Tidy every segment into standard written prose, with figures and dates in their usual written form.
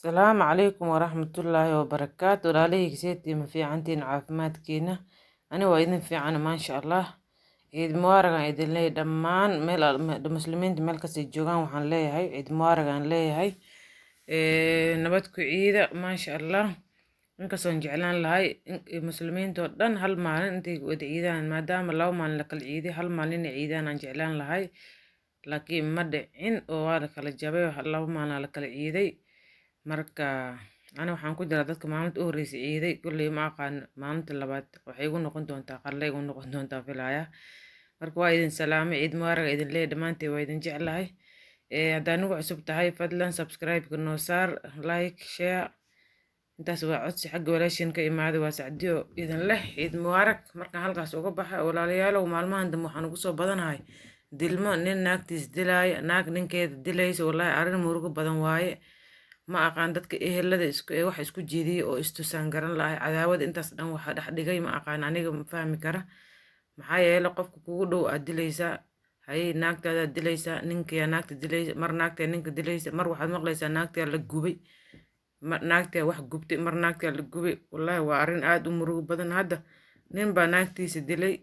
Asalaamu calaykum waraxmatullaahi wabarakaatu. Walaalahayga, seetii? Ma fiicantiin? Caafimaadkiina? Ani waa idin fiican, maasha Allah. Ciid mubaarag aan idin leeyahay dhammaan meel muslimiinta meel kastay joogaan. Waxaan leeyahay ciid mubaarag aan leeyahay. Nabad ku ciida, maasha Allah. Inkastoon jeclaan lahay muslimiinta oo dhan hal maalin intay wada ciidaan, maadaama 2 maalin la kala ciiday, hal maalin inay ciidaan aan jeclaan lahay, laakiin ma dhicin oo waa la kala jabay, 2 maalin la kala ciiday. Marka ani waxaan ku jiraa dadka maalinta u horreysay ciiday. Kulley ma aqaan, maalinta labaad waxay igu noqon doontaa qalle igu noqon doontaa filaya. Marka waa idin salaamay, ciid mubaarag idin leeyahay dhammaantiin, waa idin jeclahay. Haddaa nagu cusub tahay, fadlan subscribe-ka noo saar, like, share, intaas waa codsi xagga walaashin ka imaaday. Waa Sacdiyo idin leh ciid mubaarak. Markaan halkaas uga baxa, walaalayaalow, maalmahan dambe waxaan ugu soo badanahay dilmo, nin naagtiis dilaaya, naag ninkeeda dilaysa. Wallaahi arrin murugo badan waaye. Ma aqaan dadka ehelada isku wax isku jiidiyay oo istusaan garan lahay. Cadaawada intaas dhan waxa dhex dhigay ma aqaan, aniga ma fahmi kara. Maxaa yeelay, qofka kugu dhow aad dilaysaa, haye, naagtaadaad dilaysaa, ninkiyaa naagta dilaysa, mar naagtaa ninka dilaysa, mar waxaad maqlaysaa naagtaa la gubay, mar naagtaa wax gubtay, mar naagtaa la gubay. Wallaahi waa arrin aad u murugo badan. Hadda nin baa naagtiisa dilay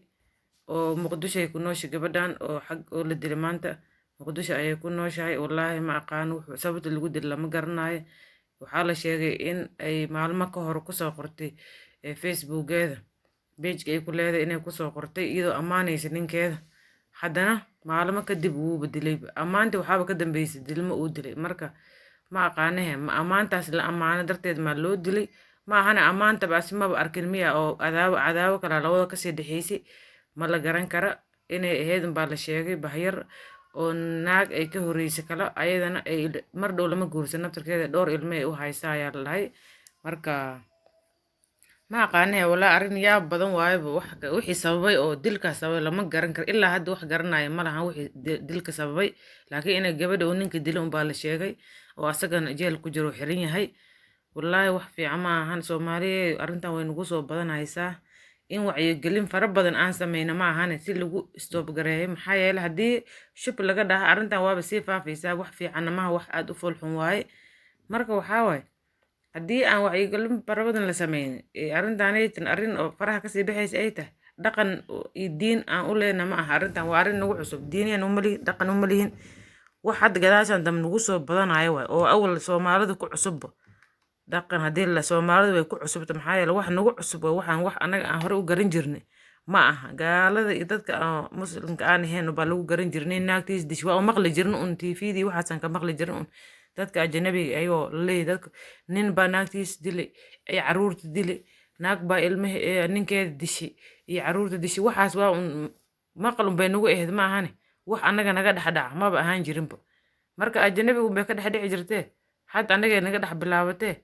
oo Muqdisho ay ku nooshay gabadhan oo xag oo la dilay maanta Muqdisho ayay ku nooshahay. Wallaahi ma aqaan wuxuu sababta lagu dilay, lama garanayo. Waxaa la sheegay in ay maalmo ka hor kusoo qortay Facebookeeda, page-ka ay ku leedahay, inay kusoo qortay iyadoo ammaanaysa ninkeeda. Haddana maalmo kadib wuuba dilayba. Ammaantii waxaaba ka dambeysay dilmo uu dilay. Marka ma aqaanahe, ma ammaantaas la ammaano darteed maa loo dilay? Ma ahana, ammaantaba asi maba arkin miya oo cadaawo, cadaawo kalaa labada kasii dhexeysay? Ma la garan kara. Inay ahayd unbaa la sheegay bahyar oo naag ay ka horreysay kale, ayadana ay mar dhow lama guursan, naftarkeeda dhowr ilmo ay u haysaa ayaa la dhahay. Marka ma aqaanahe, walaa arrin yaab badan waayaba. Wax wixii sababay oo dilkaas sababay lama garan karo ilaa hadda, wax garanaya ma lahan wixii dilka sababay. Laakiin inay gabadha uu ninka dilay unbaa la sheegay oo asagana jeel ku jiro, xiran yahay. Wallaahi wax fiican ma ahan. Soomaaliya arrintan way nagu soo badanaysaa. In wacyigelin fara badan aan sameyno ma ahane si lagu stop gareeyo. Maxaa yeelay, haddii shub laga dhaha, arrintan waaba sii faafaysaa. Wax fiicanna maha, wax aada u foolxun waaye. Marka waxaa waaye, haddii aan wacyigelin fara badan la sameynin, arrintanaytan arrin oo faraha kasii baxaysa ay tahay. Dhaqan iyo diin aan u lehna ma aha arrintan, waa arrin nagu cusub. Diiniyan uma lihin, dhaqan uma lihin. Wax hadda gadaashan dambe nagu soo badanayo waay oo awal Soomaalida ku cusubba. Dhaqan haddii la Soomaalida way ku cusubta. Maxaa yeele, wax nagu cusub waa waxaan, wax anaga aan hore u garan jirnay ma aha. Gaalada iyo dadka aan muslimka aan ahayn baa lagu garan jirnay naagtiis dish. Waa u maqli jirin un TV-dii, waxaasaan ka maqli jirin un dadka ajanabiga ayagoo laleeyahay dadka nin baa naagtiis dilay iyo caruurta dilay, naag baa ilmaha ninkeeda dishay iyo caruurta dishay. Waxaas waa un maqal un bay nagu ahayd, ma ahane wax annaga naga dhex dhaca maba ahaan jirinba. Marka ajanabiga un bay ka dhex dhici jirtee, hadda annagay naga dhex bilaabatee.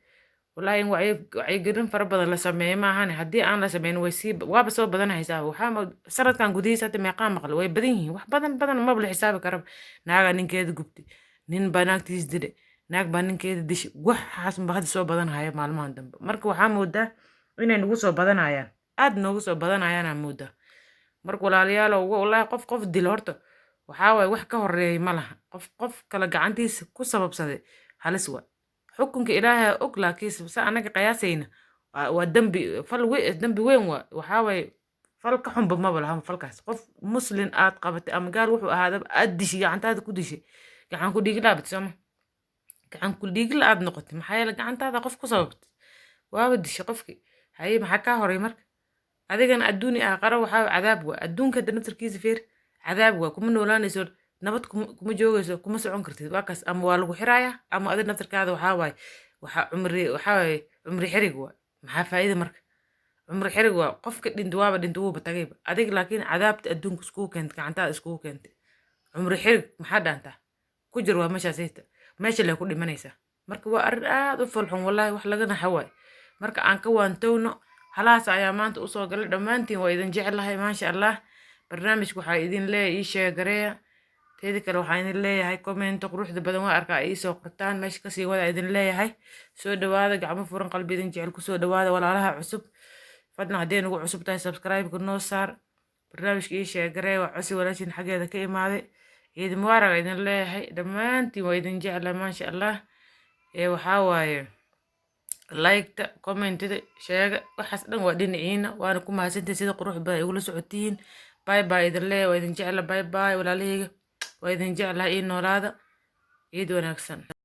Wallaahi in wacyigelin fara badan la sameeyo ma ahane, haddii aan la sameynin way sii waaba soo badanaysaa. Waxaa sanadkan gudihiisa hadda meeqaa maqla? Way badan yihiin, wax badan badan maba la xisaabi karaba. Naagaa ninkeeda gubtay, nin baa naagtiis dilay, naag baa ninkeeda dishay. Waxaas unba hadda soo badanhaya maalmahan dambe. Marka waxaa moodaa inay nagu soo badanayaan, aad noogu soo badanayaanaa moodaa. Marka walaalayaalow, wallaahi qof qof dilo horta waxaa waaye wax ka horeeya ma laha. Qof qof kale gacantiisa ku sababsaday halis waay. Xukunka Ilaahay og, laakiin se anaga qiyaasayna waa dembi, fal dembi weyn waa. Waxaa waaye fal ka xunba maba laha falkaas. Qof muslin aad qabatay ama gaal wuxuu ahaadaba aad dishay, gacantaada ku dishay, gacan ku dhiigla abat sooma, gacan ku dhiigla aad noqotay. Maxaa yeele, gacantaada qof ku sababtay, waaba dishay qofkii. Haye, maxaa kaa horay? Marka adigana adduun iyo aakharo waxaa cadaab waa. Adduunka hadda naftarkiisa feer cadaab waa. Kuma noolaanayso nabad, kuma joogayso, kuma socon kartid. Waa kaas, ama waa lagu xiraaya ama adi naftarkaada waxaa waaye waxaa cumri, waxaa waaye cumri xirig waa. Maxaa faa'iida marka? Cumri xirig waa. Qofka dhinta waaba dhinta, wuuba tagayba. Adiga laakiin cadaabta adduunka iskugu keentay, gacantaada iskugu keentay cumri xirig. Maxaa dhaantaa ku jir? Waa meeshaasayta, meesha lee ku dhimanaysaa. Marka waa arrin aad u foolxun, wallaahi wax laga naxa waay. Marka aan ka waantowno. Halahaas ayaa maanta usoo galay. Dhammaantiin waa idin jeclahay, maasha Allah. Barnaamijka waxaa idin leeyahay ii share gareeya. Teeda kale waxaa idin leeyahay comment-a quruxda badan waa arkaa ay iisoo qortaan, meesha kasii wada idin leeyahay. Soo dhawaada, gacmo furan, qalbi idin jecel kusoo dhawaada. Walaalaha cusub, fadlan haddii nagu cusub tahay, subscribe-ka noo saar, barnaamijka ii share gareeya. Waa cosi walaashin xaggeeda ka imaaday. Ciid mubaarag idin leeyahay dhammaantiin, waa idin jeclahay, maasha Allah. Ee waxaa waaye like-ta, comment-ida, sheega, waxaas dhan waa dhinaciina. Waana ku mahadsantihiin sida qurux badan igula socotihiin. Bye bye idin leeyahay, waa idin jecla. Bye bye, walaalahayga, waa idin jeclahay. Ii noolaada. Ciid wanaagsan.